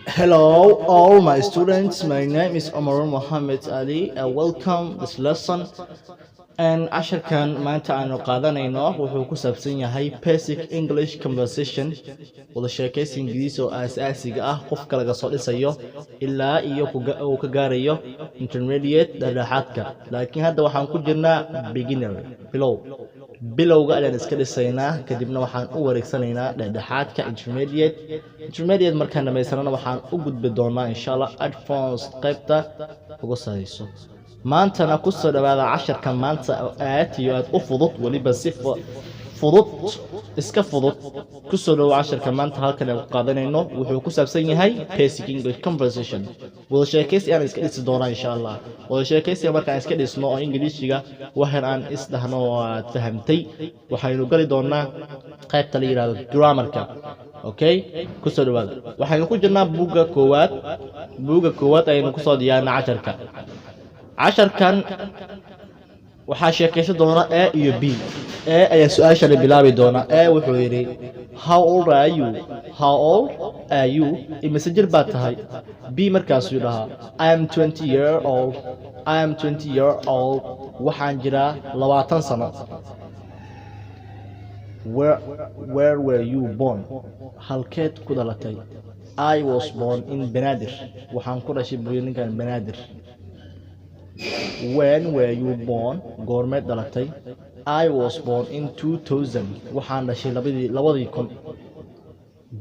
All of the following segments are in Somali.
Hello, all my students. My name is Omar Mohammed Ali. Welcome this lesson. And casharkan maanta aanu qaadanayno wuxuu ku saabsan yahay basic English conversation, wada sheekaysi Ingiriis oo aasaasiga ah, qofka laga soo dhisayo ilaa iyo uu ka gaarayo intermediate, dhexdhexaadka. Laakiin hadda waxaan ku jirnaa beginner, bilow. Bilowga ayaan iska dhisaynaa, kadibna waxaan u wareegsanaynaa dhexdhexaadka, intermediate. Intermediate markaan dhamaysanana, waxaan u gudbi doonaa, insha Allah, advanced, qaybta ugu sareyso. Maantana kusoo dhawaada casharka maanta oo aad iyo aad u fudud, weliba si fudud, iska fudud. Kusoo dhawo casharka maanta halkan aan ku qaadanayno. Wuxuu ku saabsan yahay basic English conversation, wada sheekaysi aan iska dhisi doonaa, insha Allah. Wada sheekaysiga markaan iska dhisno oo Ingiliishiga waxan aan isdhahno oo aad fahamtay, waxaynu gali doonaa qaybta la yidhahdo grammarka. Okay, kusoo dhawaada. Waxaynu ku jirnaa buugga koowaad. Buugga koowaad ayaynu kusoo diyaarinaa casharka. Casharkan waxaa sheekaysan doona A iyo B. A ayaa su-aashani bilaabi doona. A wuxuu yidhi, "How old are you? How old are you?" Imise jir baad tahay? B markaasuu dhahaa, "I am 20 year old. I am 20 year old." Waxaan jiraa 20 sano. Where were you born? Halkeed ku dhalatay? "I was born in Banaadir." Waxaan ku dhashay, buu yidhi ninkan, Banaadir. "When were you born?" Goormeed dhalatay? "I was born in 2000." Waxaan dhashay 2000.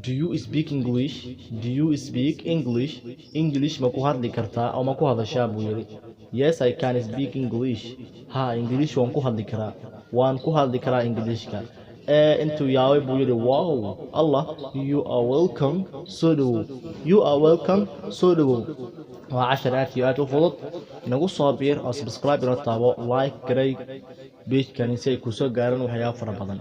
"Do you speak English? Do you speak English?" English ma ku hadli kartaa oo ma ku hadashaa, buu yidhi. "Yes, I can speak English." Ha, English waan ku hadli karaa, waan ku hadli karaa Englishka. Ee intuu yaabay buu yidhi, "Wow, Allah, you are welcome." Soo dhawow. "You are welcome." Soo dhawow. Waa cashar aad iyo aad u fudud. Nagu soo biir oo subscribe inoo taabo, like garay pagekani si ay kusoo gaaraan waxyaabo fara badan.